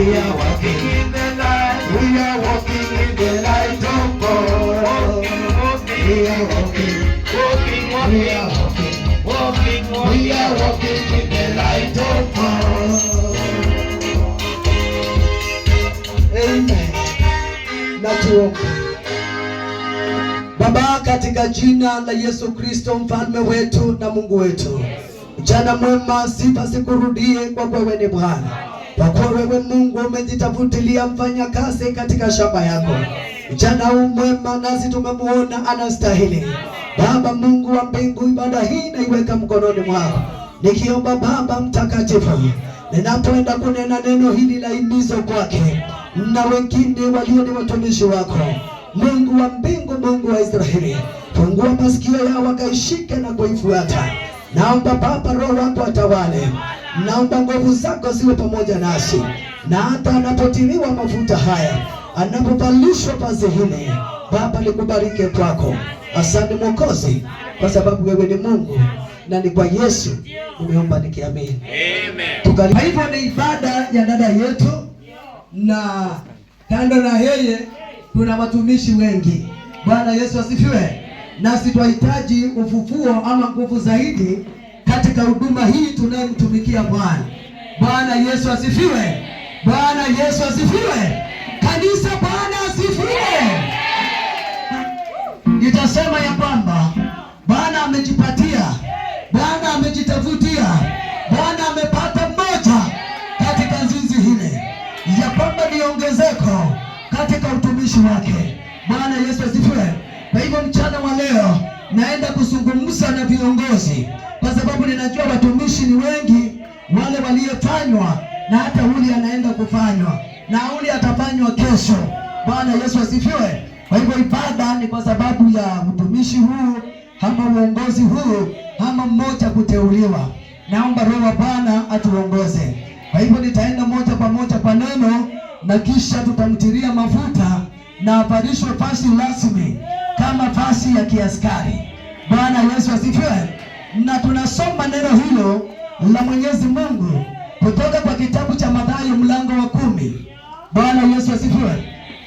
We are walking in the light. We are walking in the light of God. We are walking, Walking, we are walking, walking, walking, we are walking. Walking in the light of God. Amen. Na tuombe. Baba, katika jina la Yesu Kristo, mfalme wetu na Mungu wetu, mchana mwema, sifa zikurudie kwa kuwa wewe ni Bwana, kwa kuwa wewe Mungu umejitafutilia mfanyakazi katika shamba yako. Mchana huu mwema, nasi tumemuona anastahili. Baba Mungu wa mbingu, ibada hii naiweka mkononi mwako, nikiomba Baba Mtakatifu, ninapoenda kunena neno hili la himizo kwake na wengine walio ni watumishi wako. Mungu wa mbingu, Mungu wa Israeli, fungua masikio yao wakaishike na kuifuata. Naomba Baba, Roho wako atawale. Naomba nguvu zako ziwe pamoja nasi, na hata anapotiliwa mafuta haya, anapovalishwa vazi hili, Baba, likubarike kwako. Asante Mwokozi, kwa sababu wewe ni Mungu, na ni kwa Yesu nimeomba nikiamini. Amen. Kwa hivyo ni ibada ya dada yetu, na kando na yeye tuna watumishi wengi. Bwana Yesu asifiwe. Nasi twahitaji ufufuo ama nguvu zaidi katika huduma hii tunayemtumikia Bwana. Bwana Yesu asifiwe. Bwana Yesu asifiwe. Kanisa, Bwana asifiwe. Nitasema ya kwamba Bwana amejipatia, Bwana amejitafutia, Bwana amepata mmoja katika zizi hili, ya kwamba ni ongezeko katika utumishi wake. Bwana Yesu asifiwe. Kwa hivyo mchana wa leo naenda kuzungumza na viongozi, kwa sababu ninajua watumishi ni wengi, wale waliofanywa na hata ule anaenda kufanywa na ule atafanywa kesho. Bwana Yesu asifiwe. Kwa hivyo ibada ni kwa sababu ya utumishi huu ama uongozi huu ama mmoja kuteuliwa. Naomba Roho wa Bwana atuongoze. Kwa hivyo nitaenda moja kwa moja kwa neno na kisha tutamtilia mafuta na avalishwe vazi rasmi kama vazi ya kiaskari. Bwana Yesu asifiwe. Na tunasoma neno hilo la Mwenyezi Mungu kutoka kwa kitabu cha Mathayo mlango wa 10. Bwana Yesu asifiwe.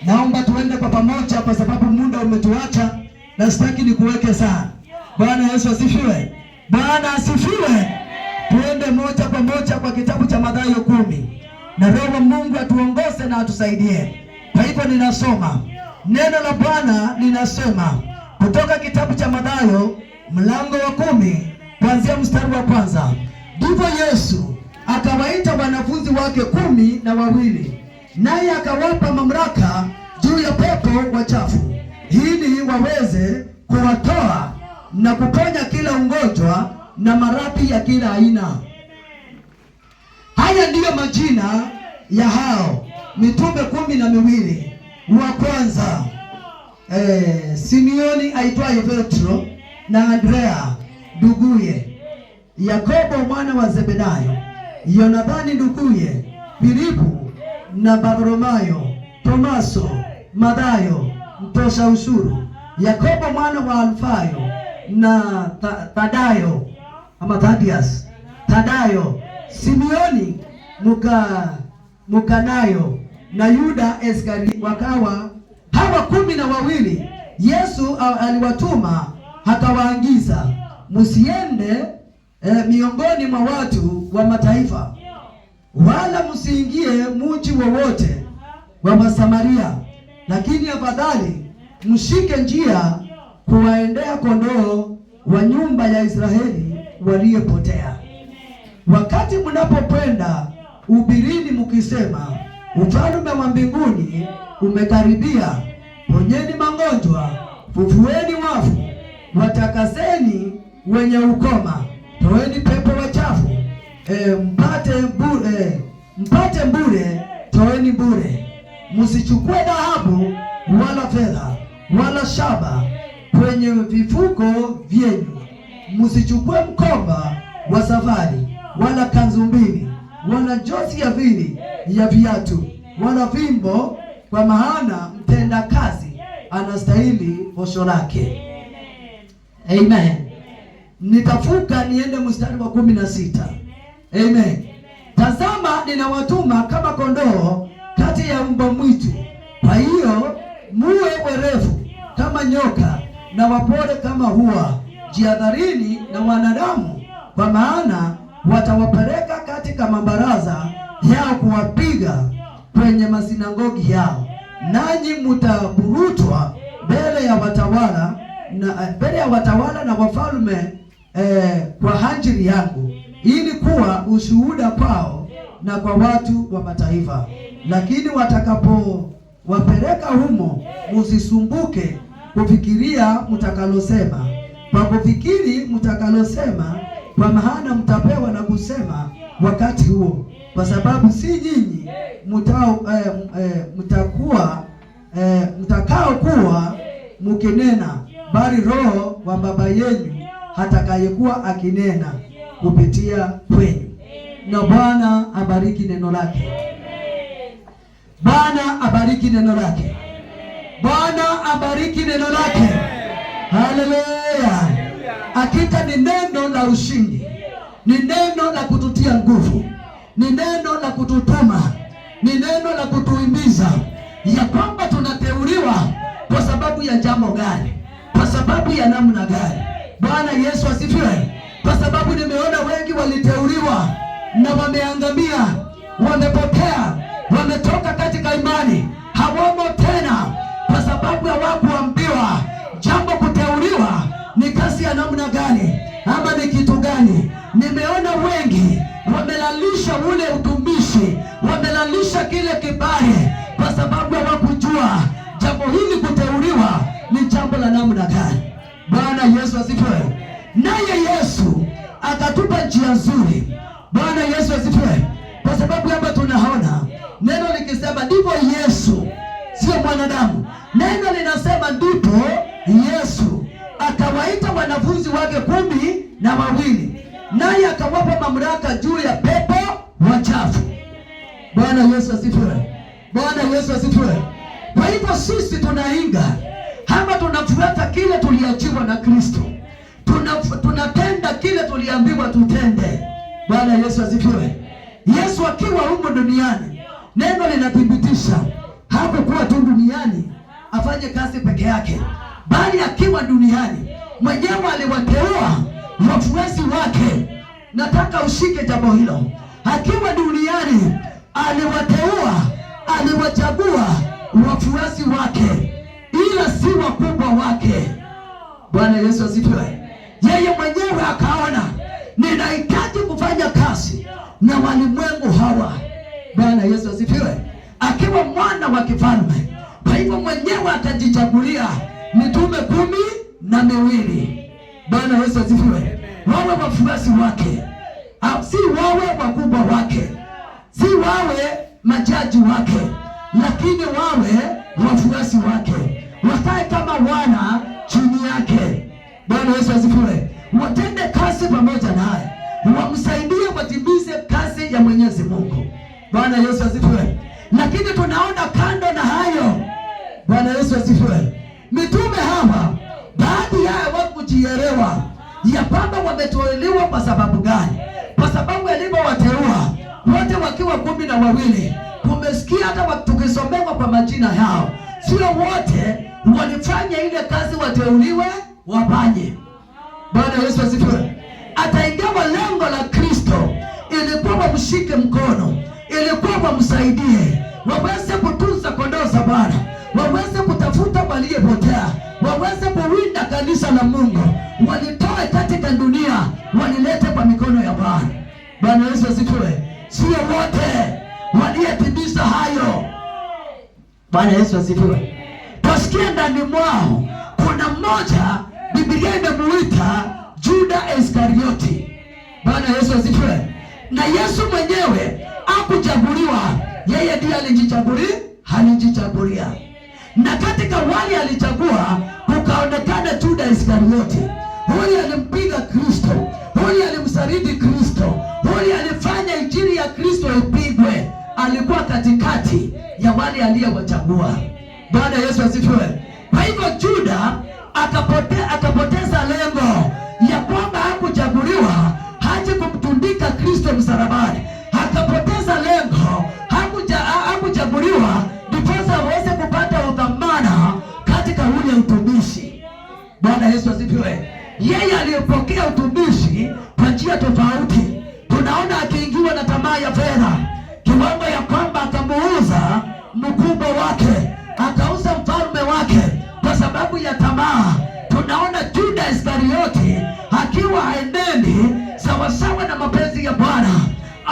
Naomba tuende kwa pamoja kwa sababu muda umetuacha na sitaki nikuweke sana. Bwana Yesu asifiwe. Bwana asifiwe. Tuende moja kwa moja kwa kitabu cha Mathayo 10 na Roho wa Mungu atuongoze na atusaidie. Kwa hivyo ninasoma neno la Bwana linasema kutoka kitabu cha Mathayo mlango wa 10 kuanzia mstari wa kwanza. Ndivyo Yesu akawaita wanafunzi wake 12, naye akawapa mamlaka juu ya pepo wachafu, ili waweze kuwatoa na kuponya kila ugonjwa na maradhi ya kila aina. Haya ndiyo majina ya hao mitume 12. Wa kwanza Simioni aitwaye Petro na Andrea nduguye, Yakobo mwana wa Zebedayo, Yonathani nduguye, Filipu na Bartholomayo, Tomaso, Mathayo mtoza ushuru, Yakobo mwana wa Alfayo na Thadayo ama Thadias, Thadayo, Simeoni Mukanayo na Yuda Iskarioti. Wakawa hawa 12. Yesu aliwatuma akawaagiza, msiende miongoni mwa watu wa mataifa, wala msiingie mji wowote wa Wasamaria, lakini afadhali mshike njia kuwaendea kondoo wa nyumba ya Israeli waliopotea. Wakati mnapokwenda, hubirini mkisema, ufalme wa mbinguni umekaribia. Ponyeni magonjwa, fufueni wafu, watakaseni wenye ukoma, toeni pepo wachafu, mpate bure, toeni bure. Msichukue dhahabu wala fedha wala shaba kwenye vifuko vyenyu, msichukue mkoba wa safari wala kanzu mbili wala jozi ya pili ya viatu wala fimbo, kwa maana mtenda kazi anastahili posho lake. Amen. Nitavuka niende mstari wa 16. Amen. Tazama, ninawatuma kama kondoo kati ya mbwa mwitu. Kwa hiyo muwe werevu kama nyoka na wapole kama hua. Jihadharini na wanadamu, kwa maana watawapeleka katika mabaraza yao kuwapiga kwenye masinagogi yao, nanyi mtaburutwa mbele ya watawala na wafalme kwa ajili yangu, ili kuwa ushuhuda kwao na kwa watu wa mataifa. Lakini watakapowapeleka humo, msisumbuke kufikiria mtakalosema, kwa kufikiri mtakalosema, kwa maana mtapewa na kusema wakati huo, kwa sababu si nyinyi mtakuwa mtakaokuwa mkinena, bali Roho wa Baba yenu atakayekuwa akinena kupitia kwenyu. Na Bwana abariki neno lake. Bwana abariki neno lake. Bwana abariki neno lake. Haleluya! Hakika ni neno la ushindi, ni neno la kututia nguvu, ni neno la kututuma, ni neno la kutuhimiza ya kwamba tunateuliwa kwa sababu ya jambo gani, kwa sababu ya namna gani. Bwana Yesu asifiwe. Kwa sababu nimeona wengi waliteuliwa na wameangamia, wamepotea, wametoka katika imani, hawamo tena, kwa sababu hawakuambiwa jambo. Kuteuliwa ni kazi ya namna gani ama ni kitu gani? Nimeona wengi wamelalisha ule utumishi, wamelalisha kile kibali, kwa sababu hawakujua jambo hili, kuteuliwa ni jambo la namna gani. Bwana Yesu asifiwe. Naye Yesu akatupa njia nzuri. Bwana Yesu asifiwe. Kwa sababu hapa tunaona neno likisema ndivyo Yesu, sio mwanadamu. Neno linasema ndipo Yesu akawaita wanafunzi wake 12, naye akawapa mamlaka juu ya pepo wachafu. Bwana Yesu asifiwe. Bwana Yesu asifiwe. Kwa hivyo sisi tunainga ama tunafuata kile tuliachiwa na Kristo, tunatenda kile tuliambiwa tutende. Bwana Yesu asifiwe. Yesu akiwa humu duniani, neno linathibitisha hakukuwa tu duniani afanye kazi peke yake, bali akiwa duniani mwenyewe aliwateua wafuasi wake. Nataka ushike jambo hilo. Akiwa duniani aliwateua, aliwachagua wafuasi wake, ila si wakubwa wake. Bwana Yesu asifiwe. Yeye mwenyewe akaona ninahitaji kufanya kazi na walimwengu hawa. Bwana Yesu asifiwe. Akiwa mwana wa kifalme, kwa hivyo mwenyewe akajichagulia mitume 12. Bwana Yesu asifiwe. Wawe wafuasi wake, si wawe wakubwa wake, si wawe majaji wake, lakini wawe wafuasi wake, wakae kama wana chini yake. Bwana Yesu asifiwe. Watende kazi pamoja naye, wamsaidie, watimize kazi ya Mwenyezi Mungu. Bwana Yesu asifiwe. Lakini tunaona kando na hayo, Bwana Yesu asifiwe, mitume hawa baadhi yao hawakujielewa ya kwamba wameteuliwa kwa sababu gani. Kwa sababu alivyowateua wote wakiwa 12, tumesikia hata tukisomewa kwa majina yao, sio wote walifanya ile kazi wateuliwe wafanye. Bwana Yesu asifiwe. Hata ingawa lengo la Kristo ilikuwa wamshike mkono, ilikuwa wamsaidie, waweze kutunza kondoo za Bwana, waweze kutafuta waliopotea, waweze kuwinda kanisa la Mungu, walitoe katika dunia, walilete kwa mikono ya Bwana. Bwana Yesu asifiwe. Sio wote waliyetimiza hayo. Bwana Yesu asifiwe. Tusikie ndani mwao kuna mmoja Biblia imemuita Juda Iskarioti. Bwana Yesu asifiwe. Na Yesu mwenyewe hakuchaguliwa, yeye ndiye alijichagulia, alijichagulia. Na katika wale alichagua kukaonekana Juda Iskarioti. Huyu alimpiga Kristo, huyu alimsaliti Kristo, huyu alifanya injili ya Kristo ipigwe. Alikuwa katikati ya wale aliyewachagua. Bwana Yesu asifiwe. Kwa hivyo Juda akapoteza lengo ya kwamba hakuchaguliwa haje kumtundika Kristo msalabani. Akapoteza lengo, kuchaguliwa ndiposa aweze kupata udhamana katika ule utumishi. Bwana Yesu asifiwe. Yeye aliyepokea utumishi kwa njia tofauti, tunaona akiingiwa na tamaa ya fedha, kiwango ya kwamba akamuuza mkubwa wake, akauza mfalme wake kwa sababu ya tamaa. Tunaona Juda Iskarioti akiwa haenendi sawasawa na mapenzi ya Bwana,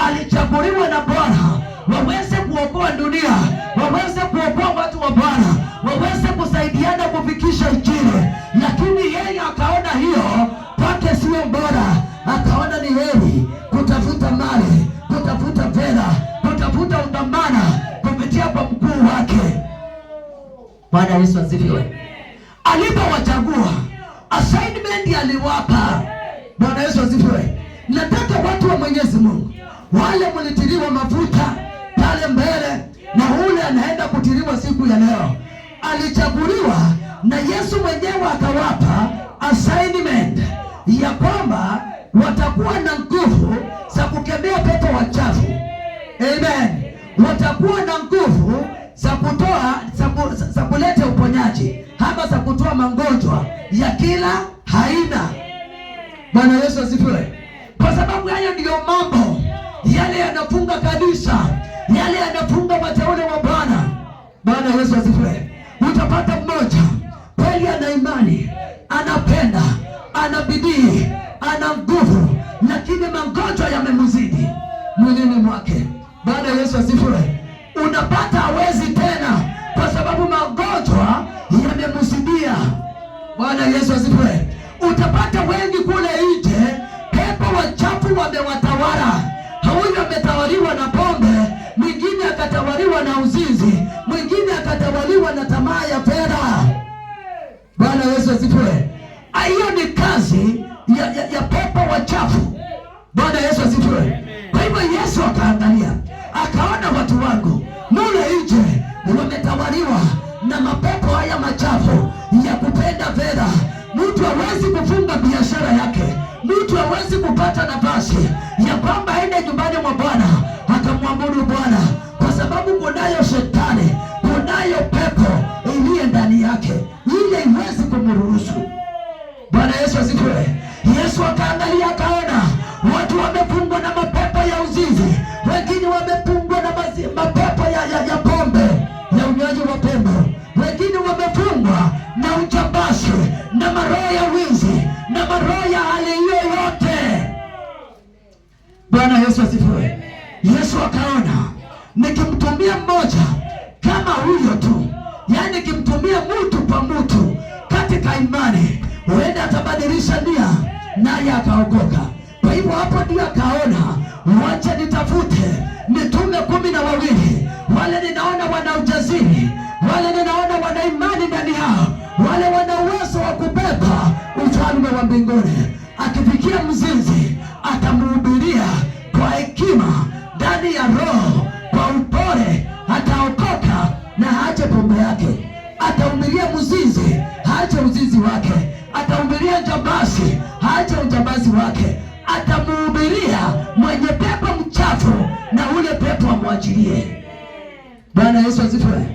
alichaguliwa na Bwana waweze kuokoa dunia, waweze kuokoa watu wa Bwana, waweze kusaidiana kufikisha Injili, lakini yeye akaona hiyo kwake sio bora, akaona ni heri kutafuta mali, kutafuta fedha, kutafuta udhamana kupitia kwa mkuu wake. Bwana Yesu asifiwe. Alipowachagua, assignment aliwapa. Bwana Yesu asifiwe. Nataka watu wa Mwenyezi Mungu, wale mlitiliwa mafuta pale mbele na ule anaenda kutiliwa siku ya leo, alichaguliwa na Yesu mwenyewe akawapa assignment ya kwamba watakuwa na nguvu za kukemea pepo wachafu. Amen. Watakuwa na nguvu za kutoa za kuleta uponyaji ama za kutoa magonjwa ya kila aina. Bwana Yesu asifiwe. Kwa sababu hayo ndiyo mambo yale yanafunga kanisa, yale yanafunga wateule wa Bwana. Bwana Yesu asifiwe. Utapata mmoja kweli ana imani, anapenda, ana bidii, ana nguvu, lakini magonjwa yamemzidi mwilini mwake. Bwana Yesu asifiwe. Unapata hawezi tena, kwa sababu magonjwa yamemzidia. Bwana Yesu asifiwe. Utapata wengi kule nje, pepo wachafu wamewatawala. Huyu ametawaliwa na pombe, mwingine akatawaliwa na uzinzi, mwingine akatawaliwa na tamaa ya fedha. Bwana Yesu asifiwe. Hiyo ni kazi ya pepo wachafu. Bwana Yesu asifiwe. Kwa hivyo Yesu akaangalia, akaona watu wangu mule nje wametawaliwa na mapepo haya machafu ya kupenda fedha. Mtu hawezi kufunga biashara yake, mtu hawezi kupata nafasi ya kwamba aende nyumbani mwa Bwana akamwabudu Bwana, kwa sababu kunayo shetani, kunayo pepo iliye ndani yake, ile iwezi kumruhusu. Bwana Yesu asifiwe. Yesu akaangalia akaona watu wamefungwa na mapepo ya uzinzi, wengine wamefungwa na mapepo ya pombe, ya unywaji wa pombe, wengine wamefungwa na ujambazi na maroho ya wizi na maroho ya hali hiyo yote. Bwana Yesu asifiwe. Yesu akaona nikimtumia mmoja kama huyo tu, yaani nikimtumia mtu kwa mtu katika imani, huenda atabadilisha nia naye akaokoka. Kwa hivyo hapo ndio akaona, wacha nitafute mitume 12, wale ninaona wana ujasiri, wale ninaona wana imani ndani yao, wale wana uwezo wa kubeba ufalme wa mbinguni. Akifikia mzinzi atamhubiria kwa hekima ndani ya Roho, kwa upole, ataokoka na aache pombe yake. Atahubiria mzinzi, aache uzinzi wake. Atahubiria jambazi, aache ujambazi wake. Atamhubiria mwenye pepo mchafu na ule pepo amwachilie. Bwana Yesu asifiwe.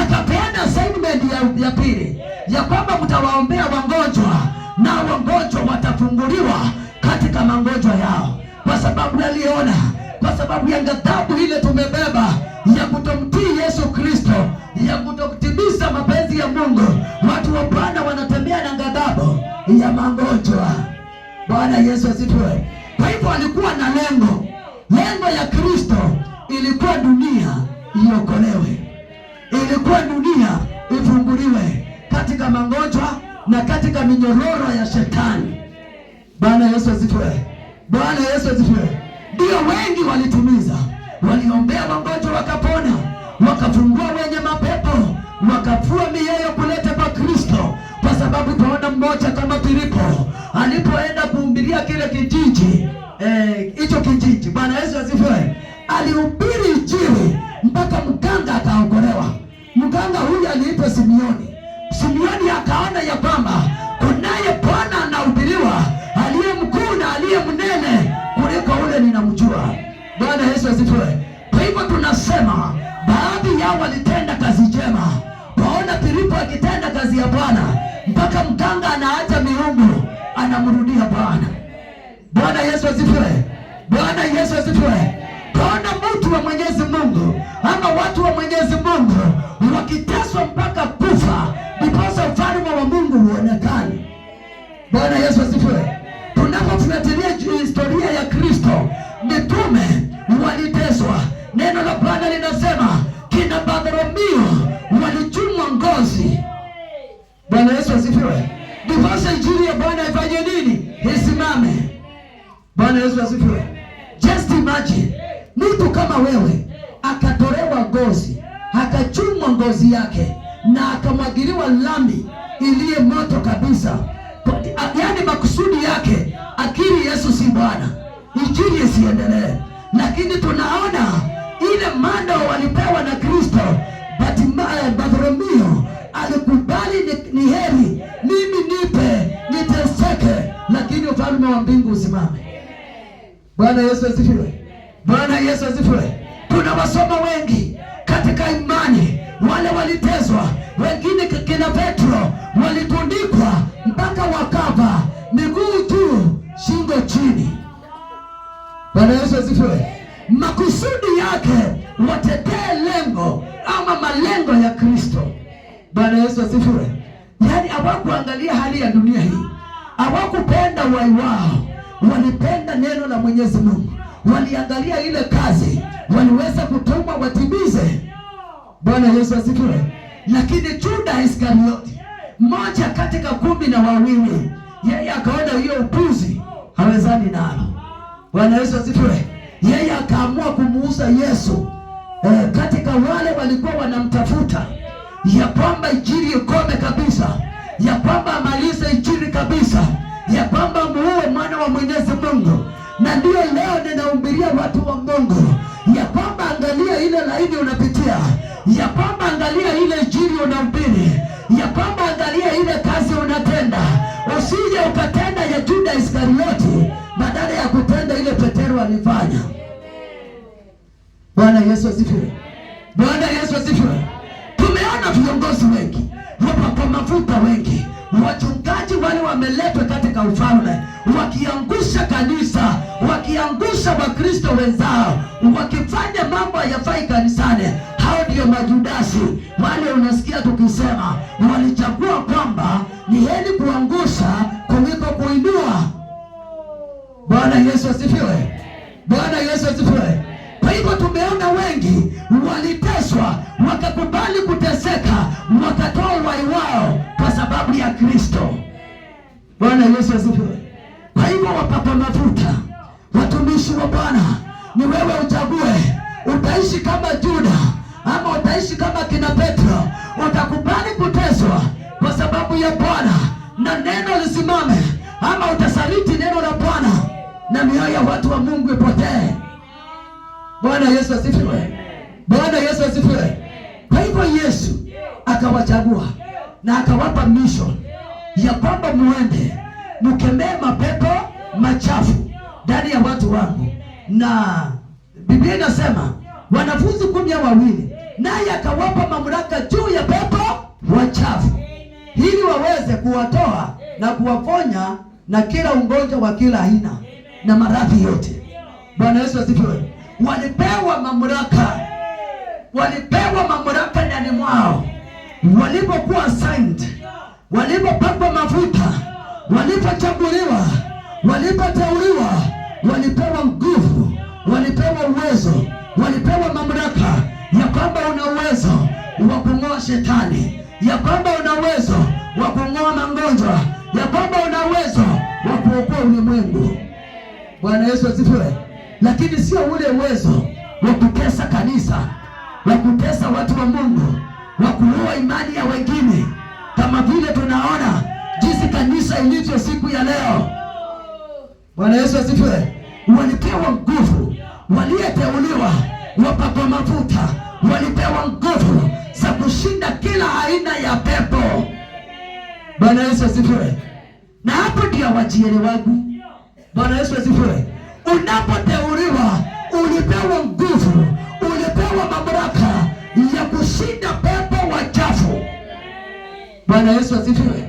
Akapeana assignment ya pili ya kwamba mtawaombea wagonjwa na wagonjwa watafunguliwa katika magonjwa yao, kwa sababu aliona, kwa sababu ya ghadhabu ile tumebeba ya kutomtii Yesu Kristo, ya kutotimiza mapenzi ya Mungu. Watu wa Bwana wanatembea na ghadhabu ya magonjwa. Bwana Yesu asifiwe. Kwa hivyo alikuwa na lengo. Lengo ya Kristo ilikuwa dunia iokolewe, ilikuwa dunia ifunguliwe katika magonjwa na katika minyororo ya shetani. Bwana Yesu asifiwe. Bwana Yesu asifiwe. Ndio wengi walitimiza, waliombea wagonjwa wakapona, wakafungua wenye mapepo, wakafua mioyo kuleta kwa Kristo, kwa sababu tunaona mmoja kama Filipo alipoenda kuhubiria kile kijiji hicho kijiji. Bwana Yesu asifiwe. Alihubiri Injili mpaka mganga akaokolewa. Mganga huyu aliitwa Simioni. Simioni akaona ya kwamba kunaye Bwana anahubiriwa aliye mkuu na aliye mnene kuliko ule ninamjua. Bwana Yesu asifiwe. Kwa hivyo tunasema Baadhi yao walitenda kazi njema. Twaona Filipo akitenda kazi ya Bwana mpaka mganga anaacha miungu anamrudia Bwana. Bwana Yesu asifiwe. Bwana Yesu asifiwe. Twaona mtu wa Mwenyezi Mungu ama watu wa Mwenyezi Mungu wakiteswa mpaka kufa, ndiposa ufalme wa Mungu uonekane. Bwana Yesu asifiwe. Tunapofuatilia historia ya Kristo, mitume waliteswa. Neno la Bwana linasema kina Bartholomayo walichumwa ngozi. Bwana Yesu asifiwe. Ndiposa injili ya Bwana ifanye nini? Isimame. Bwana Yesu asifiwe. Just imagine mtu kama wewe akatolewa ngozi, akachumwa ngozi yake na akamwagiliwa lami iliye moto kabisa. Yaani makusudi yake akiri Yesu si Bwana, injili isiendelee. Lakini tunaona ile mando walipewa na Kristo, Bartholomayo alikubali, ni heri mimi nipe niteseke, lakini ufalme wa mbingu usimame. Bwana Yesu asifiwe. Bwana Yesu asifiwe. Tunawasoma wengi katika imani, wale waliteswa, wengine kina Petro walitundikwa mpaka wakava miguu juu, shingo chini. Bwana Yesu asifiwe. Makusudi yake watetee lengo ama malengo ya Kristo. Bwana Yesu asifiwe. Yaani hawakuangalia hali ya dunia hii, hawakupenda uhai wao, walipenda neno la Mwenyezi Mungu, waliangalia ile kazi waliweza kutumwa watimize. Bwana Yesu asifiwe. Lakini Juda Iskarioti, mmoja katika 12, yeye akaona hiyo upuzi hawezani nalo. Bwana Yesu asifiwe. Yeye akaamua kumuuza Yesu katika wale walikuwa wanamtafuta, ya kwamba injili ikome kabisa, ya kwamba amalize injili kabisa, ya kwamba muue mwana wa Mwenyezi Mungu. Na ndio leo ninahubiria watu wa Mungu ya kwamba angalia ile laini unapitia, ya kwamba angalia ile injili unahubiri, ya kwamba angalia ile kazi unatenda, usije ukatenda ya Juda Iskarioti badala ya kutenda ile Petero alifanya. Bwana Yesu asifiwe. Bwana Yesu asifiwe. Tumeona viongozi wengi, wapakwa mafuta wengi, wachungaji wale wameletwa katika ufalme, wakiangusha kanisa, wakiangusha Wakristo wenzao, wakifanya mambo hayafai kanisani. Hao ndio majudasi wale unasikia tukisema walichagua kwamba ni heri kuangusha kuliko kuinua. Bwana Yesu asifiwe. Bwana Yesu asifiwe. Kwa hivyo tumeona wengi waliteswa, wakakubali kuteseka, wakatoa uhai wao kwa sababu ya Kristo. Bwana Yesu asifiwe. Kwa hivyo wapakwa mafuta, watumishi wa Bwana, ni wewe uchague, utaishi kama Juda ama utaishi kama kina Petro. Utakubali kuteswa kwa sababu ya Bwana na neno lisimame, ama utasaliti neno la Bwana na mioyo ya watu wa Mungu ipotee. Bwana Yesu asifiwe. Bwana Yesu asifiwe. Kwa hivyo Yesu akawachagua na akawapa mission ya kwamba muende mkemee mapepo machafu ndani ya watu wangu. Na Biblia inasema wanafunzi 12, naye akawapa mamlaka juu ya pepo wachafu ili waweze kuwatoa na kuwaponya na kila ugonjwa wa kila aina na maradhi yote. Bwana Yesu asifiwe. Walipewa mamlaka, walipewa mamlaka ndani mwao walipokuwa assigned, walipopakwa mafuta, walipochaguliwa, walipoteuliwa, walipewa nguvu, walipewa uwezo, walipewa mamlaka ya kwamba una uwezo wa kung'oa shetani, ya kwamba una uwezo wa kung'oa magonjwa, ya kwamba una uwezo wa kuokoa ulimwengu. Bwana Yesu asifiwe. Lakini sio ule uwezo wa kutesa kanisa, wa kutesa watu wa Mungu, wa kuua imani ya wengine, kama vile tunaona jinsi kanisa ilivyo siku ya leo. Bwana Yesu asifiwe. Walipewa nguvu, waliyeteuliwa, wapakwa mafuta, walipewa nguvu za kushinda kila aina ya pepo. Bwana Yesu asifiwe. Na hapo ndio wajielewagu. Bwana Yesu asifiwe. Unapoteuliwa ulipewa nguvu, ulipewa mamlaka ya kushinda pepo wachafu. Bwana Yesu asifiwe.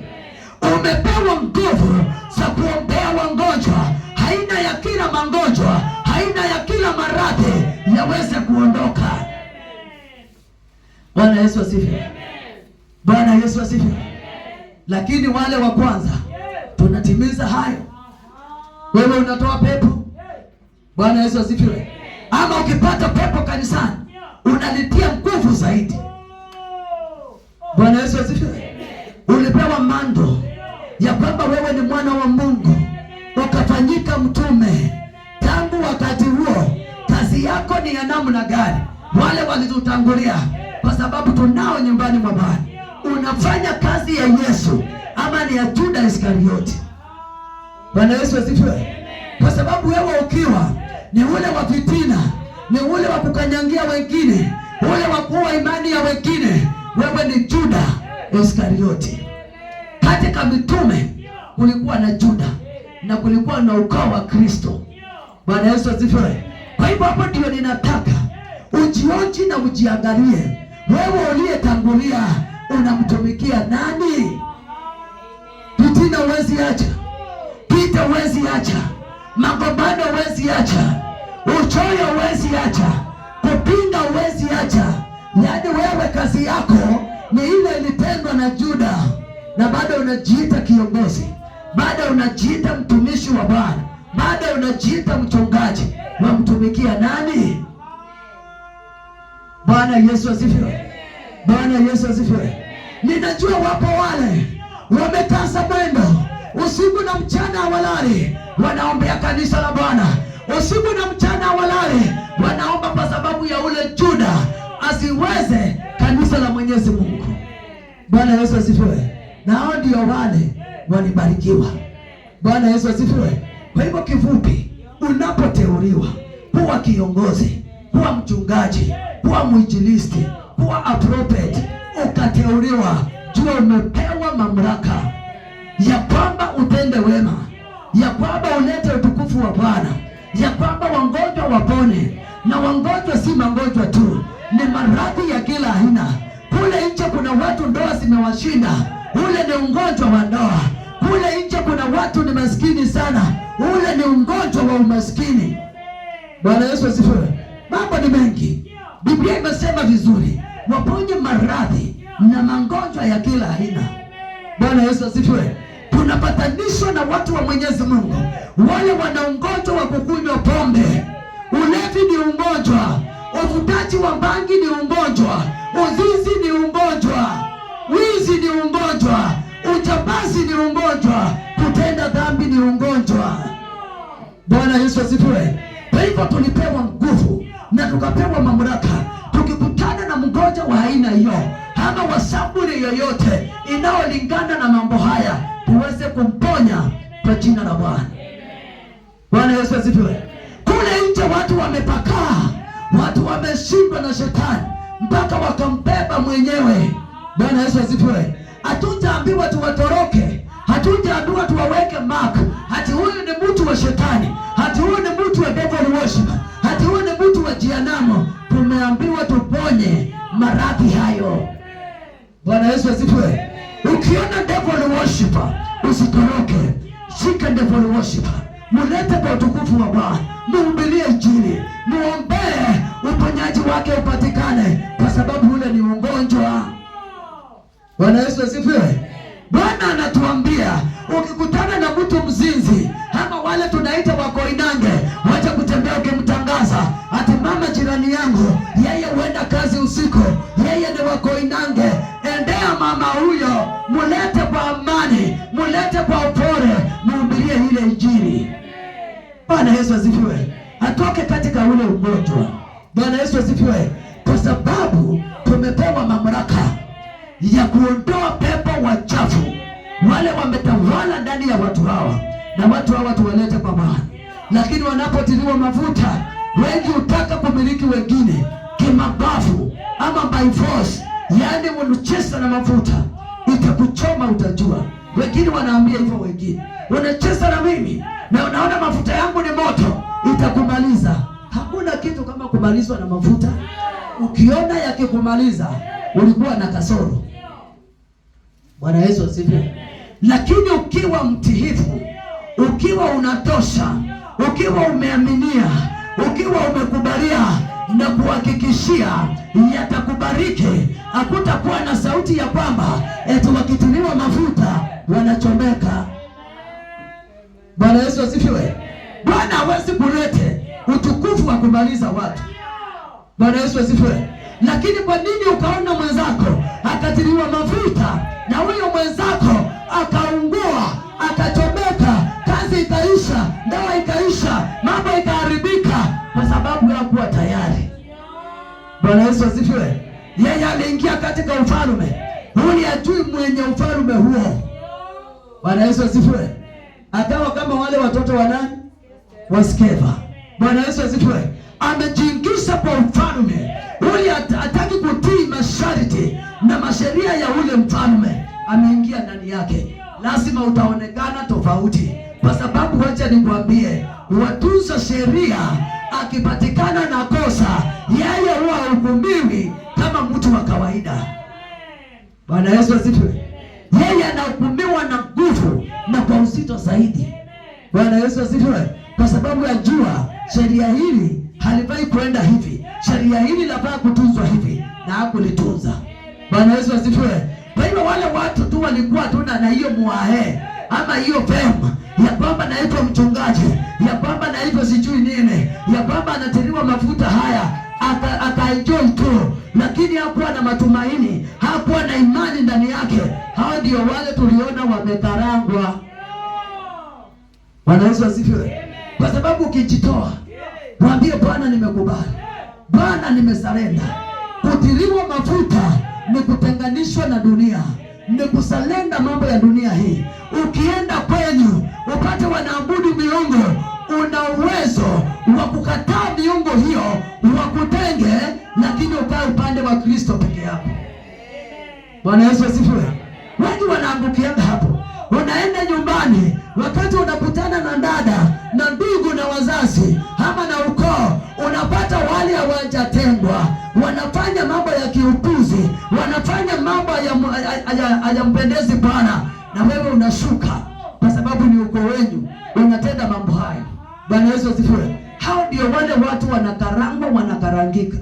Umepewa nguvu za kuombea wagonjwa, aina ya kila magonjwa, aina ya kila maradhi yaweze kuondoka. Bwana Yesu asifiwe. Bwana Yesu asifiwe. Lakini wale wa kwanza tunatimiza hayo. Wewe unatoa pepo. Bwana Yesu asifiwe. Ama ukipata pepo kanisani unalitia nguvu zaidi. Bwana Yesu asifiwe. Ulipewa mando ya kwamba wewe ni mwana wa Mungu, ukafanyika mtume. Tangu wakati huo kazi yako ni ya namna gani? Wale walitutangulia, kwa sababu tunao nyumbani mwa Bwana. Unafanya kazi ya Yesu ama ni ya Juda Iskarioti? Bwana Yesu asifiwe. Kwa sababu wewe ukiwa ni ule wa fitina, ni ule wa kukanyangia wengine, ule wa kuua imani ya wengine, wewe ni Juda Iskarioti. Katika mitume kulikuwa na Juda na kulikuwa na ukoo wa Kristo. Bwana Yesu asifiwe. Kwa hivyo hapo ndio ninataka ujionji na ujiangalie, wewe uliyetangulia unamtumikia nani? Fitina huwezi acha, vita huwezi acha, magombano huwezi acha, uchoyo huwezi acha, kupinga huwezi acha. Yaani wewe kazi yako ni ile ilitendwa na Juda, na bado unajiita kiongozi, bado unajiita mtumishi wa Bwana, bado unajiita mchungaji. Wamtumikia nani? Bwana Yesu asifiwe. Bwana Yesu asifiwe. Ninajua wapo wale wamekaza mwendo usiku na mchana hawalali, wanaombea kanisa la Bwana usiku na mchana hawalali, wanaomba kwa sababu ya ule Juda asiweze kanisa la Mwenyezi Mungu. Bwana Yesu asifiwe. Na hao ndio wale walibarikiwa. Bwana Yesu asifiwe. Kwa hivyo kifupi, unapoteuliwa kuwa kiongozi, kuwa mchungaji, kuwa mwinjilisti, kuwa prophet, ukateuliwa, jua umepewa mamlaka ya kwamba utende wema, ya kwamba ulete utukufu wa Bwana, ya kwamba wagonjwa wapone. Na wagonjwa si magonjwa tu, ni maradhi ya kila aina. Kule nje kuna watu ndoa zimewashinda, ule ni ugonjwa wa ndoa. Kule nje kuna watu ni maskini sana, ule ni ugonjwa wa umaskini. Bwana Yesu asifiwe. Mambo ni mengi, Biblia imesema vizuri, waponye maradhi na magonjwa ya kila aina. Bwana Yesu asifiwe. Tunapatanishwa na watu wa Mwenyezi Mungu, wale wana ugonjwa wa kukunywa pombe. Ulevi ni ugonjwa, uvutaji wa bangi ni ugonjwa, uzinzi ni ugonjwa, wizi ni ugonjwa, ujambazi ni ugonjwa, kutenda dhambi ni ugonjwa. Bwana Yesu asifiwe. Kwa hivyo tulipewa nguvu na tukapewa mamlaka. Tukikutana na mgonjwa wa aina hiyo ama wa saburi yoyote inayolingana na mambo haya, tuweze kumponya kwa jina la Bwana. Bwana Yesu asifiwe. Kule nje watu wamepakaa, watu wameshindwa na shetani mpaka wakambeba mwenyewe. Bwana Yesu asifiwe. Hatujaambiwa tuwatoroke, hatujaambiwa tuwaweke mark, hati huyu ni mtu wa shetani, hati huyu ni mtu wa devil worship, hati huyu ni mtu wa jehanamu. Tumeambiwa tuponye maradhi hayo. Bwana Yesu asifiwe. Ukiona devil worshiper usitoroke, shika devil worshiper, mulete kwa utukufu wa Bwana, muhubirie Injili, muombee uponyaji wake upatikane, kwa sababu ule ni ugonjwa. Bwana Yesu asifiwe. Bwana anatuambia ukikutana na mtu mzinzi ama wale tunaita wakoinange, wacha kutembea ukimtangaza ati mama jirani yangu yeye huenda kazi usiku, yeye ni wakoinange. Endea mama huyo, mulete kwa amani, mulete kwa upole, muhubirie ile Injili. Bwana Yesu asifiwe. Atoke katika ule ugonjwa. Bwana Yesu asifiwe, kwa sababu tumepewa mamlaka ya kuondoa pepo wachafu wale wametawala ndani ya watu hawa, na watu hawa tuwalete kwa Bwana. Lakini wanapotiliwa mafuta, wengi hutaka kumiliki wengine kimabavu ama by force, yaani unacheza na mafuta, itakuchoma utajua. Wengine wanaambia hivyo, wengine unacheza na mimi na unaona mafuta yangu ni moto, itakumaliza. Hakuna kitu kama kumalizwa na mafuta. Ukiona yakikumaliza ulikuwa na kasoro. Bwana Yesu asifiwe. Lakini ukiwa mtiifu, ukiwa unatosha, ukiwa umeaminia, ukiwa umekubalia na kuhakikishia yatakubariki, hakutakuwa na sauti ya kwamba eti wakitiliwa mafuta wanachomeka. Bwana Yesu asifiwe. Bwana hawezi kulete utukufu wa kumaliza watu. Bwana Yesu asifiwe. Lakini kwa nini ukaona mwenzako akatiliwa mafuta na huyo mwenzako akaungua, akachomeka, kazi ikaisha, ndoa ikaisha, mambo ikaharibika? Kwa sababu hakuwa tayari. Bwana Yesu asifiwe. Yeye aliingia katika ufalme ule, ajui mwenye ufalme huo. Bwana Yesu asifiwe. Akawa kama wale watoto wa nani? Wa Skeva. Bwana Yesu asifiwe. Amejiingiza kwa ufalme ule, hataki kutii masharti na masheria ya ule mfalme, ameingia ndani yake. Lazima utaonekana tofauti, kwa sababu wacha nikwambie, watunza sheria akipatikana na kosa, yeye huwa hahukumiwi kama mtu wa kawaida. Bwana Yesu asifiwe. Yeye anahukumiwa na nguvu na kwa uzito zaidi. Bwana Yesu asifiwe. Kwa sababu ajua sheria hili halifai kwenda hivi, sheria hili lafaa kutunzwa hivi, na hakulitunza. Bwana Yesu asifiwe. Kwa hivyo wale watu tu walikuwa tuna na hiyo muahe ama hiyo vema ya kwamba naitwa mchungaji, ya kwamba naitwa sijui nini, ya kwamba anatiliwa mafuta haya, akaenjoy tu, lakini hakuwa na matumaini, hakuwa na imani ndani yake. Hao ndio wale tuliona wamekarangwa. Bwana Yesu asifiwe. Kwa sababu ukijitoa, mwambie Bwana, nimekubali, Bwana, nimesarenda. Kutiliwa mafuta ni kutenganishwa na dunia, ni kusalenda mambo ya dunia hii. Ukienda kwenyu upate wanaabudu miungu, una uwezo wa kukataa miungu hiyo, wakutenge, lakini ukae upande wa Kristo peke yako. Bwana Yesu asifiwe. Wengi wanaangukianga hapo. Unaenda nyumbani, wakati unakutana na dada na ndugu na wazazi ama na ukoo, unapata wale hawajatengwa, wanafanya mambo ya kiupuzi, wanafanya mambo hayampendezi Bwana, na wewe unashuka kwa sababu ni ukoo wenyu, unatenda mambo hayo. Bwana Yesu asifiwe. Hao ndio wale watu wanakarangwa, wanakarangika.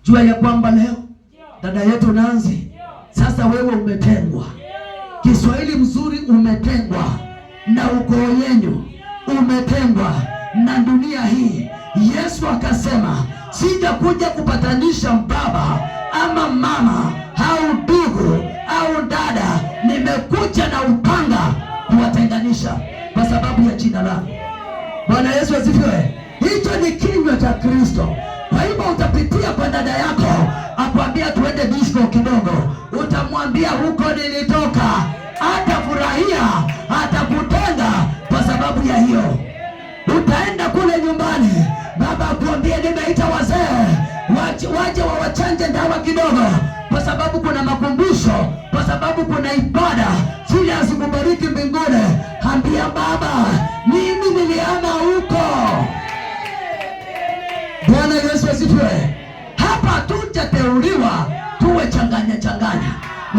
Jua ya kwamba leo dada yetu Nancy, sasa wewe umetengwa. Kiswahili mzuri, umetengwa na ukoo yenyu, umetengwa na dunia hii. Yesu akasema, sijakuja kupatanisha baba ama mama au ndugu au dada, nimekuja na upanga kuwatenganisha kwa sababu ya jina langu. Bwana Yesu asifiwe. Hicho ni kinywa cha Kristo. Kwa hivyo utapitia kwa dada yako akwambia tuende disco kidogo, utamwambia huko nilitoka, atafurahia, atakutenga kwa sababu ya hiyo. Utaenda kule nyumbani, baba akuambie nimeita wazee waje wawachanje dawa kidogo, kwa sababu kuna makumbusho, kwa sababu kuna ibada. Sili asikubariki mbinguni, ambia baba, mimi niliama huko. Bwana Yesu asifiwe. Hapa hatujateuliwa tuwe changanya changanya.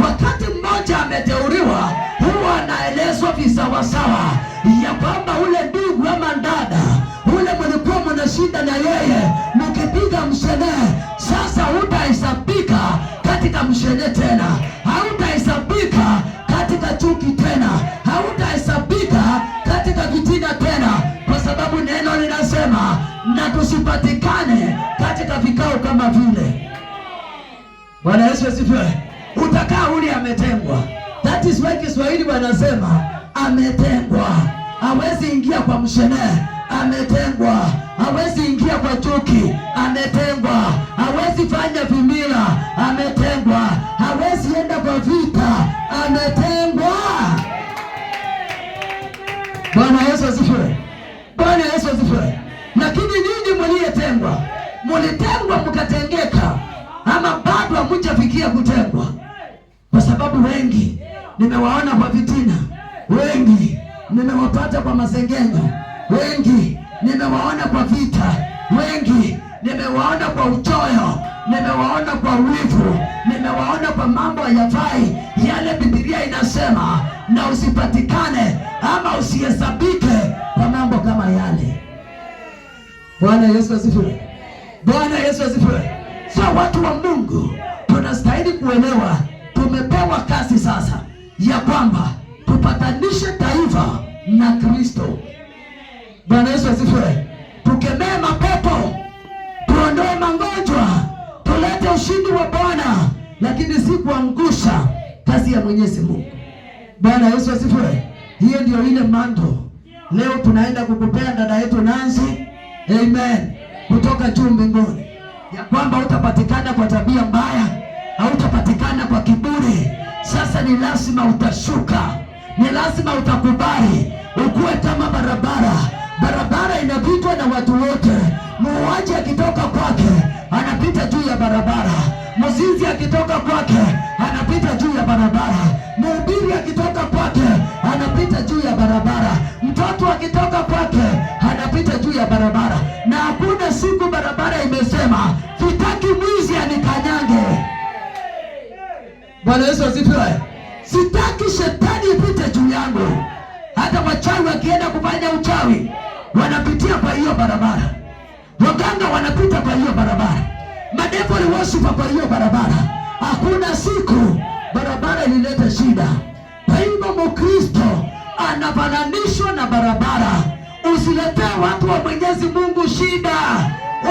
Wakati mmoja ameteuliwa, huwa anaelezwa visawasawa ya kwamba ule ndugu ama dada ule mlikuwa mnashinda na yeye mkipiga mshene, sasa hutahesabika katika mshene tena, hautahesabika katika chuki tena, hautahesabika katika vitina tena, kwa sababu neno linasema na tusipatikane katika vikao kama vile. Bwana Yesu asifiwe. Utakaa ule ametengwa. That is why Kiswahili wanasema ametengwa, hawezi ingia kwa mshene, ametengwa, hawezi ingia kwa chuki, ametengwa, hawezi fanya vimila, ametengwa, hawezi enda kwa vita, ametengwa. Bwana Yesu asifiwe. Bwana Yesu asifiwe. Lakini nyinyi mliyetengwa, mlitengwa mkatengeka, ama bado hamjafikia kutengwa? Kwa sababu wengi nimewaona kwa vitina, wengi nimewapata kwa masengenyo, wengi nimewaona kwa vita, wengi Nimewaona kwa uchoyo, nimewaona kwa wivu, nimewaona kwa mambo hayafai yale Biblia inasema, na usipatikane ama usihesabike kwa mambo kama yale. Bwana Yesu asifiwe. Bwana Yesu asifiwe. So watu wa Mungu tunastahili kuelewa, tumepewa kazi sasa ya kwamba tupatanishe taifa na Kristo. Bwana Yesu asifiwe. Tukemee mapepo, tuondoe magonjwa, tulete ushindi wa Bwana, lakini si kuangusha kazi ya Mwenyezi Mungu. Bwana Yesu asifiwe. Hiyo ndio ile mantle leo tunaenda kukupea dada yetu Nancy, amen, kutoka juu mbinguni, ya kwamba utapatikana kwa tabia mbaya, hautapatikana kwa kiburi. Sasa ni lazima utashuka, ni lazima utakubali ukuwe kama barabara. Barabara inapitwa na watu wote. Muuaji akitoka kwake anapita juu ya barabara, mzinzi akitoka kwake anapita juu ya barabara, mhubiri akitoka kwake anapita juu ya barabara, mtoto akitoka kwake anapita juu ya barabara. Na hakuna siku barabara imesema sitaki mwizi anikanyange. Bwana Yesu asifiwe. Sitaki shetani ipite juu yangu. Hata wachawi wakienda kufanya uchawi wanapitia kwa hiyo barabara, waganga wanapita kwa hiyo barabara, madevil worshiper kwa hiyo barabara. Hakuna siku barabara ilileta shida. Kwa hivyo Mkristo anafananishwa na barabara. Usiletee watu wa Mwenyezi Mungu shida,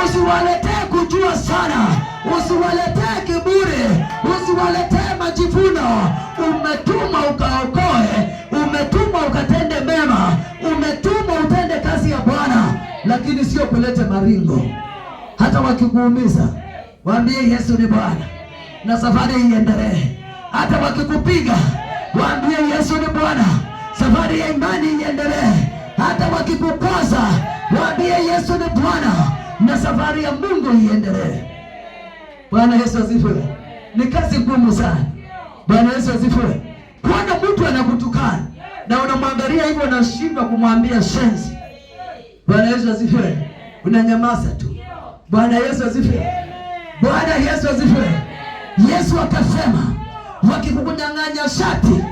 usiwaletee kujua sana, usiwaletee kiburi, usiwaletee majivuno. Umetumwa ukaokoe, umetumwa ukatende mema, umetumwa utende kazi ya Bwana, lakini sio kulete maringo. Hata wakikuumiza waambie Yesu ni Bwana na safari iendelee. Hata wakikupiga waambie Yesu ni Bwana, safari ya imani iendelee. Hata wakikukwaza waambie Yesu ni Bwana na safari ya Mungu iendelee. Bwana Yesu asifiwe. Ni kazi ngumu sana. Bwana Yesu asifiwe. Kuona mtu anakutukana na unamwangalia hivyo, unashindwa kumwambia shenzi. Bwana Yesu asifiwe. Unanyamaza tu. Bwana Yesu asifiwe. Bwana Yesu asifiwe. Yesu akasema, wakikukunyang'anya shati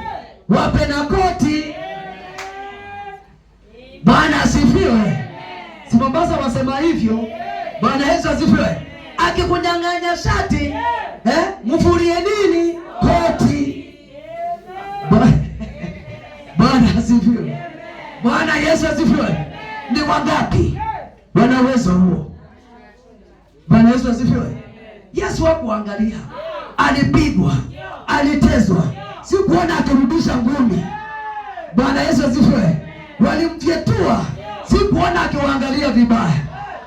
wape na koti. Bwana asifiwe. Si Mombasa wasema hivyo? Bwana Yesu asifiwe. Akikunyang'anya shati mfurie nini? Koti. Bwana asifiwe. Bwana Yesu asifiwe. Ni wangapi wana uwezo huo? Bwana Yesu asifiwe. Yesu hakuangalia, alipigwa, alitezwa, sikuona akirudisha ngumi. Bwana Yesu asifiwe. Walimfyetua, sikuona akiwaangalia vibaya,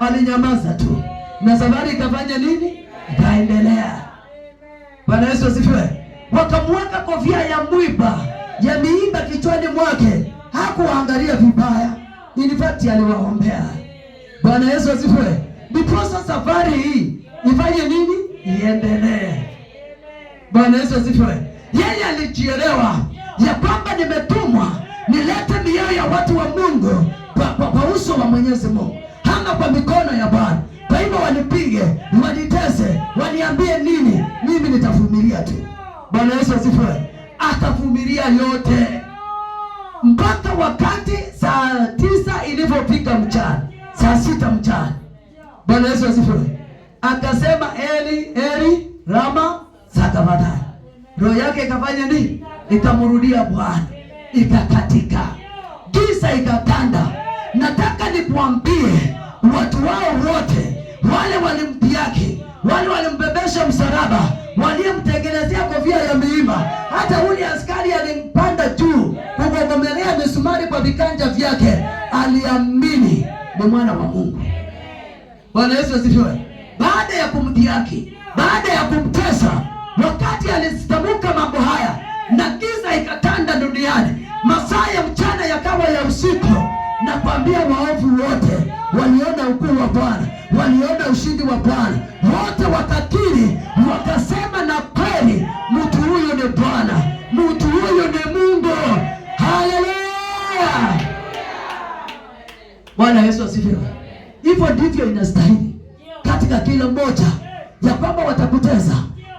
alinyamaza tu, na safari ikafanya nini? Ikaendelea. Bwana Yesu asifiwe. Wakamweka kofia ya mwiba ya miiba kichwani mwake, hakuwaangalia vibaya, in fact aliwaombea. Bwana Yesu asifiwe. Ndiposa safari hii ifanye nini? Iendelee. Bwana Yesu asifiwe. Yeye alijielewa ya kwamba nimetumwa nilete mioyo ya watu wa Mungu kwa uso wa Mwenyezi Mungu, ama kwa mikono ya Bwana. Kwa hivyo wanipige, wanitese, waniambie nini, mimi nitavumilia tu. Bwana Yesu asifiwe. Akavumilia yote mpaka wakati saa 9 ilipofika mchana, saa 6 mchana. Bwana Yesu asifiwe. Akasema Eli Eli lama sabakthani. Roho yake ikafanya nini? Ikamrudia Bwana, ikakatika, giza ikatanda. Nataka nikuambie watu wao wote wale walimdhihaki, wale walimbebesha msalaba, waliyemtengenezea kofia ya miiba, hata ule askari alimpanda juu kugogomelea misumari kwa vikanja vyake, aliamini ni mwana wa Mungu. Bwana Yesu asifiwe. Baada ya kumdhihaki, baada ya kumtesa, wakati alitamka mambo haya na giza ikatanda duniani, masaa ya mchana yakawa ya usiku, na kuambia waovu wote waliona ukuu wa Bwana, waliona ushindi wa Bwana, wote wakakiri, wakasema, na kweli mtu huyu ni Bwana, mtu huyu ni Mungu. Haleluya! Bwana Yesu asifiwe. Hivyo ndivyo inastahili katika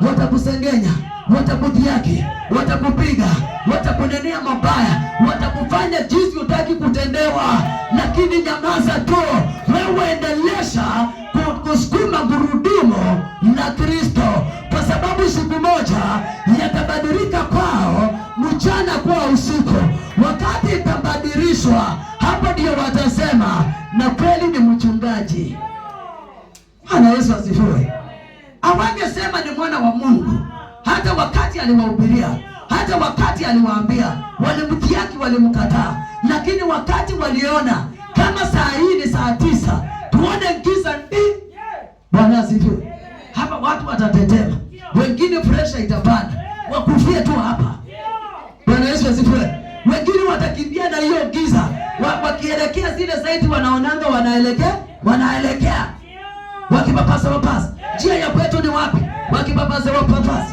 Watakusengenya, watakudhihaki, watakupiga, watakunenea mabaya, watakufanya jinsi hutaki kutendewa, lakini nyamaza tu. Wewe endelesha kusukuma gurudumu la Kristo, kwa sababu siku moja yatabadilika kwao, mchana kuwa usiku. Wakati itabadilishwa, hapo ndio watasema na kweli ni mchungaji. Bwana Yesu asifiwe. Awangesema ni mwana wa Mungu hata wakati aliwahubiria, hata wakati aliwaambia, walimdhihaki, walimkataa, lakini wakati waliona kama saa hii ni saa 9, tuone giza ndi. Bwana asifiwe. Hapa watu watatetema, wengine pressure itapanda, wakufie tu hapa. Bwana Yesu asifiwe. Wengine watakimbia na hiyo giza, wakielekea zile zaidi wanaonanga wanaelekea wakipapasa papasa. Njia ya kwetu ni wapi? Wakipapasa papasa.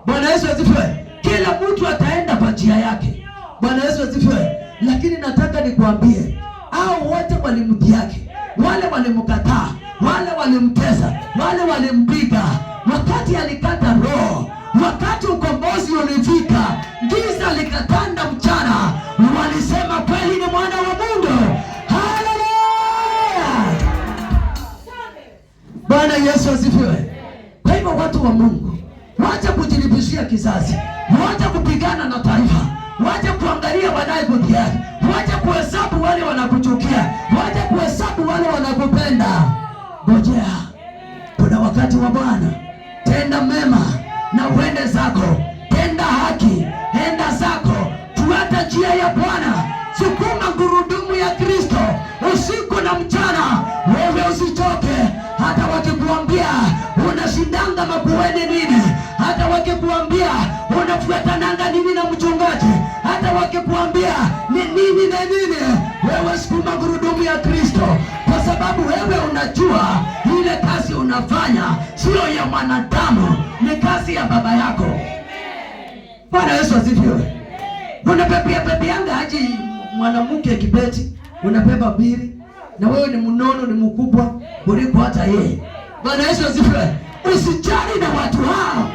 Bwana Yesu asifiwe. Kila mtu ataenda kwa njia yake. Bwana Yesu asifiwe. Lakini nataka nikuambie, hao wote walimdhihaki, wale walimkataa, wale walimtesa, wale walimpiga, wakati alikata roho, wakati ukombozi ulifika, giza likatanda mchana, walisema kweli ni mwana wa Mungu. Haleluya! Bwana Yesu asifiwe. Kwa hivyo watu wa Mungu, wacha kujilipishia kizazi, wacha kupigana na taifa, wacha kuangalia wanayekudhihaki, wacha kuhesabu wale wanakuchukia, wacha kuhesabu wale wanakupenda. Ngojea, kuna wakati wa Bwana. Tenda mema na uende zako, tenda haki, enda zako, fuata njia ya Bwana, sukuma gurudumu ya Kristo usiku na mchana. Wewe usichoke, hata wakikuambia unashindanga makueni nini, hata wakikuambia unafuatananga nini na mchungaji, hata wakikuambia ni nini na nini, wewe sukuma gurudumu ya Kristo, kwa sababu wewe unajua ile kazi unafanya sio ya mwanadamu, ni kazi ya baba yako. Bwana Yesu asifiwe. Unapepea pepeanga aje mwanamke kibeti, unabeba bili na wewe ni mnono, ni mkubwa kuliko hata yeye. Bwana Yesu asifiwe. Usijali na watu hao,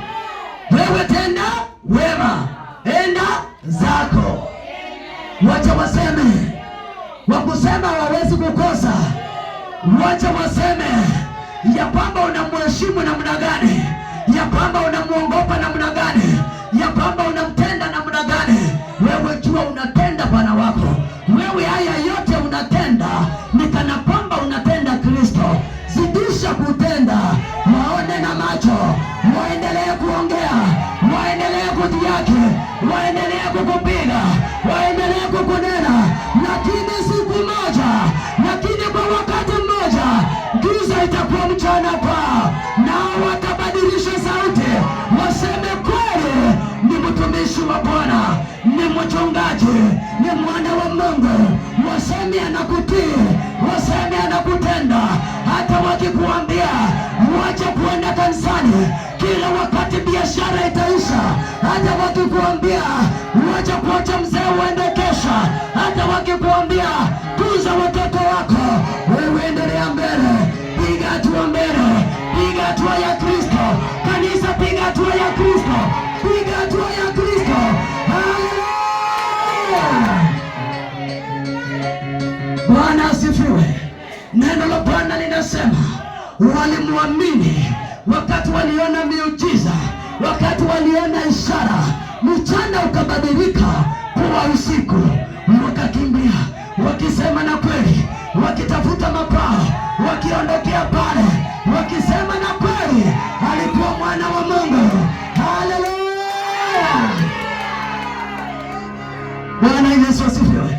wewe tenda wema, enda zako. Wacha waseme, wakusema hawawezi kukosa. Wacha waseme ya kwamba unamheshimu namna gani, ya kwamba unamuogopa namna gani, ya kwamba unamtenda namna gani. Wewe jua unatenda Bwana wako. Wewe haya yote unatenda ni kana kwamba unatenda Kristo. Zidisha kutenda, waone na macho, waendelee kuongea, waendelee kudhihaki, waendelee kukupiga, waendelee kukunena, lakini siku moja, lakini kwa wakati mmoja, giza itakuwa mchana kwao, nao watabadilisha sauti, waseme kweli ni mtumishi wa Bwana, ni mchungaji, ni mwana wa Mungu. Waseme anakutii, waseme anakutenda. Hata wakikuambia wacha kuenda kanisani kila wakati, biashara itaisha. Hata wakikuambia wacha kuacha mzee uende kesha, hata wakikuambia tunza watoto wako, wewe endelea mbele, piga hatua mbele, piga hatua ya Kristo. Kanisa, piga hatua ya Kristo, piga hatua ya Kristo. Haleluya! Bwana asifiwe. Neno la Bwana linasema walimwamini wakati waliona miujiza, wakati waliona ishara, mchana ukabadilika kuwa usiku, wakakimbia wakisema na kweli, wakitafuta mapao, wakiondokea pale, wakisema na kweli alikuwa mwana wa Mungu. Haleluya! Bwana Yesu asifiwe.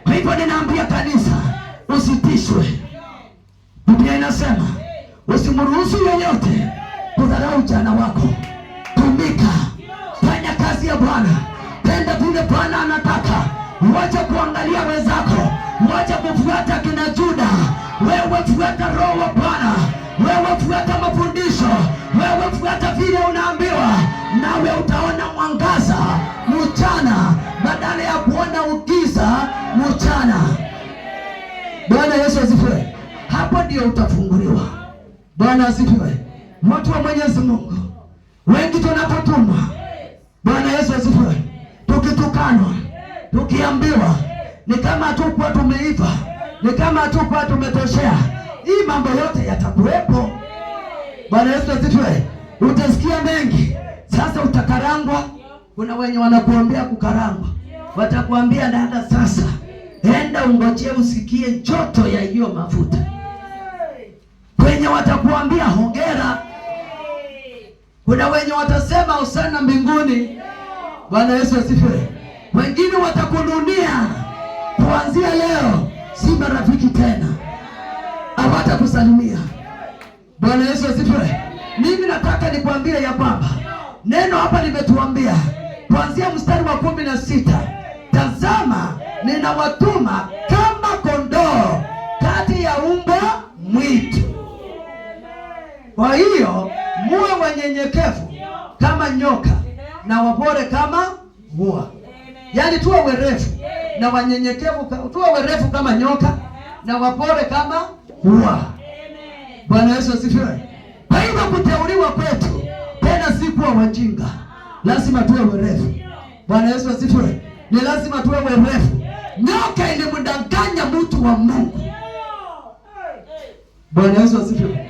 Kwa hivyo ninaambia kanisa, usitishwe. Biblia inasema usimruhusu yeyote kudharau ujana wako. Tumika, fanya kazi ya Bwana, tenda vile Bwana anataka. Wacha kuangalia wenzako, wacha kufuata kina Juda. Wewe fuata Roho wa Bwana, wewe fuata mafundisho, wewe fuata vile unaambiwa, nawe utaona mwangaza mchana badala ya kuona ugiza mchana. Bwana Yesu asifiwe. Hapo ndio utafunguliwa. Bwana asifiwe. Watu wa Mwenyezi Mungu, wengi Ni kama hatukuwa tumeiva, ni kama hatukuwa tumetoshea. Hii mambo yote yatakuwepo. Bwana Yesu asifiwe. Utasikia mengi. Sasa utakarangwa. Kuna wenye wanakuambia kukarangwa, watakuambia dada, sasa enda ungojee usikie joto ya hiyo mafuta. Wenye watakuambia hongera. Kuna wenye watasema hosana mbinguni. Bwana Yesu asifiwe. Wengine watakununia kuanzia leo, si marafiki tena, hawatakusalimia. Bwana Yesu asifiwe. Mimi nataka nikwambie ya kwamba neno hapa limetuambia kuanzia mstari wa 16, tazama ninawatuma kama kondoo kati ya mbwa mwitu. Kwa hiyo muwe wanyenyekevu kama nyoka na wapole kama hua. Yaani tuwe werevu na wanyenyekevu, tuwe werevu kama nyoka na wapole kama hua. Bwana Yesu asifiwe. Kwa hivyo kuteuliwa kwetu tena si kuwa wajinga, lazima tuwe werevu. Bwana Yesu asifiwe. Ni lazima tuwe werevu. Nyoka ilimdanganya mtu wa Mungu. Bwana Yesu asifiwe.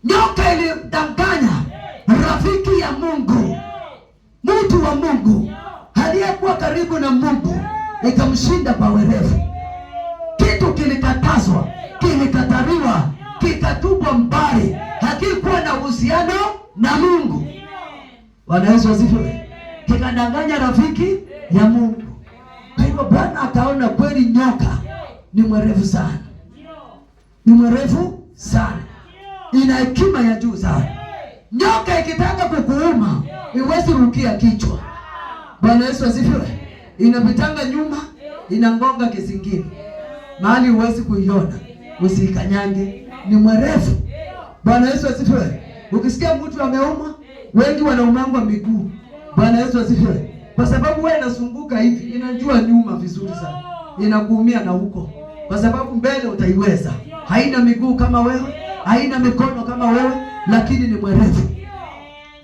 Nyoka ilimdanganya rafiki ya Mungu, mtu wa Mungu aliyekuwa karibu na Mungu, ikamshinda kwa werevu. Kitu kilikatazwa, kilikataliwa, kikatupwa mbali, hakikuwa na uhusiano na Mungu. Bwana Yesu asifiwe. Kikadanganya rafiki ya Mungu. Kwa hivyo Bwana akaona kweli nyoka ni mwerevu sana, ni mwerevu sana, ina hekima ya juu sana. Nyoka ikitaka kukuuma iwezi rukia kichwa. Bwana Yesu asifiwe. Inapitanga nyuma, inangonga kizingine, mahali huwezi kuiona, usiikanyange. Ni mwerevu. Bwana Yesu asifiwe. Ukisikia mtu ameumwa, wengi wanaumangwa miguu. Bwana Yesu asifiwe. Kwa sababu wewe inazunguka hivi, inajua nyuma vizuri sana, inakuumia na huko, kwa sababu mbele utaiweza. Haina miguu kama wewe, haina mikono kama wewe, lakini ni mwerevu.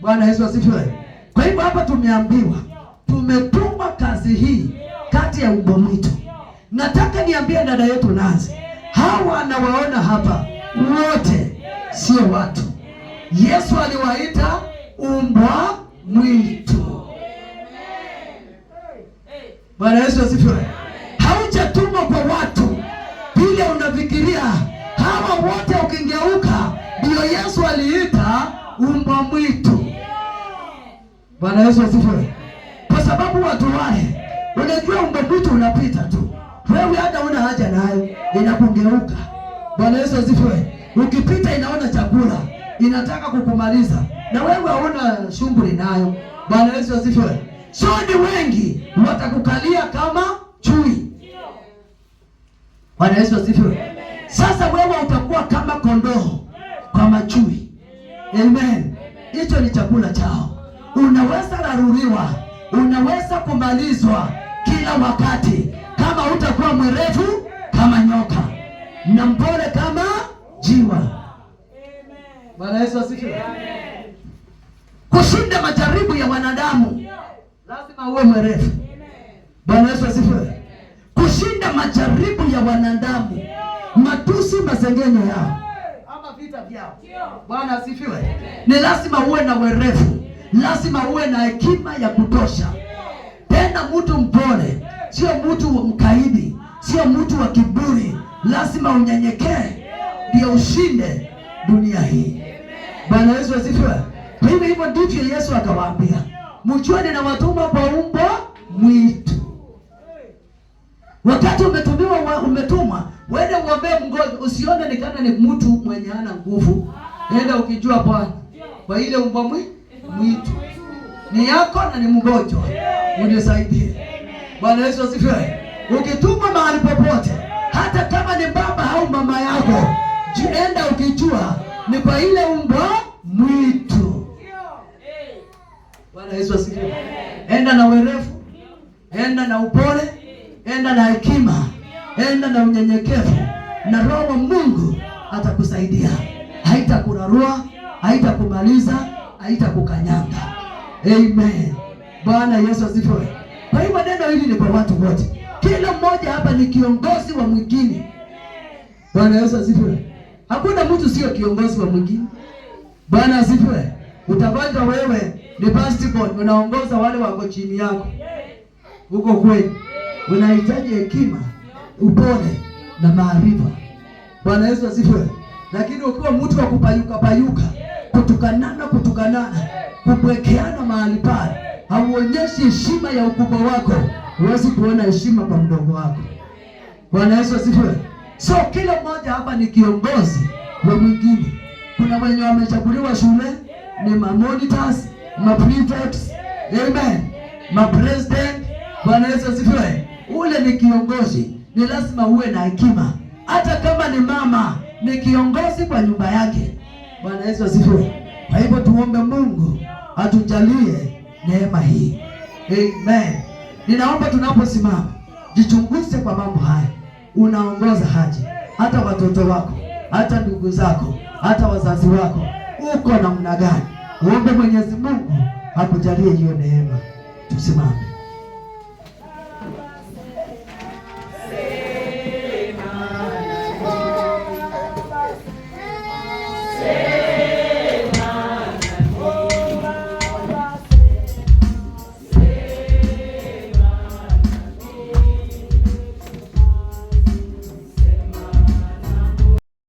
Bwana Yesu asifiwe. Kwa hivyo hapa tumeambiwa tumetumwa kazi hii kati ya mbwa mwitu. Nataka niambie dada yetu Nancy, hawa nawaona hapa wote sio watu. Yesu aliwaita mbwa mwitu. Bwana Yesu asifiwe. Haujatumwa kwa watu vile unafikiria. Hawa wote ukingeuka, ndio Yesu aliita mbwa mwitu. Bwana Yesu asifiwe. Kwa sababu watu wale, unajua mbwa mwitu unapita tu, wewe hata una haja nayo, inakungeuka. Bwana Yesu asifiwe. Ukipita inaona chakula, inataka kukumaliza, na wewe hauna shughuli nayo. Bwana Yesu asifiwe. So ni wengi watakukalia kama chui. Bwana Yesu asifiwe. Sasa wewe utakuwa kama kondoo kwa machui. Amen. Hicho ni chakula chao. Unaweza raruriwa, unaweza kumalizwa kila wakati kama utakuwa mwerevu kama nyoka na mpole kama jiwa. Bwana Yesu asifiwe. Kushinda majaribu ya wanadamu lazima uwe mwerevu. Bwana Yesu asifiwe. Kushinda majaribu ya wanadamu, matusi, masengenyo yao ama vita vyao. Bwana asifiwe. Ni lazima uwe na werevu, lazima uwe na hekima ya kutosha. Tena mtu mpole, sio mtu mkaidi, sio mtu wa kiburi. Lazima unyenyekee ndio ushinde dunia hii. Bwana Yesu asifiwe. Kwa hivyo hivyo ndivyo Yesu akawaambia, mjue ninawatuma kwa mbwa mwitu. Wakati umetumiwa, umetumwa uende uombee mgonjwa, usione ni kana ni mtu mwenye hana nguvu. Enda ukijua Bwana kwa ile mbwa mwitu ni yako na ni mgonjwa, unisaidie. Bwana Yesu asifiwe. Ukitumwa mahali popote, hata kama ni baba au mama yako, enda ukijua ni kwa ile mbwa mwitu. Bwana Yesu asifiwe. Enda na werevu, enda na upole, enda na hekima, enda na unyenyekevu, na Roho wa Mungu atakusaidia. Haitakurarua, haitakumaliza, haitakukanyanga. Amen. Bwana Yesu asifiwe. Kwa hivyo neno hili ni kwa watu wote. Kila mmoja hapa ni kiongozi wa mwingine. Bwana Yesu asifiwe. Hakuna mtu sio kiongozi wa mwingine. Bwana asifiwe. Utafanya wewe ni firstborn, unaongoza wale wako chini yako huko kweli. Unahitaji hekima, upole na maarifa. Bwana Yesu asifiwe. Lakini ukiwa mtu wa kupayuka payuka, kutukanana kutukanana, kubwekeana mahali pale, hauonyeshi heshima ya ukubwa wako, huwezi kuona heshima kwa mdogo wako. Bwana Yesu asifiwe. So kila mmoja hapa ni kiongozi wa mwingine. Kuna wenye wamechaguliwa shule ni ma monitors, ma prefects, amen, ma president. Bwana Yesu asifiwe. Ule ni kiongozi, ni lazima uwe na hekima. Hata kama ni mama, ni kiongozi kwa nyumba yake. Bwana Yesu asifiwe. Kwa hivyo tuombe Mungu atujalie neema hii. Amen. Ninaomba tunaposimama, jichunguze kwa mambo haya. Unaongoza haje? Hata watoto wako, hata ndugu zako, hata wazazi wako, uko namna gani? Uombe Mwenyezi Mungu akujalie hiyo neema. Tusimame.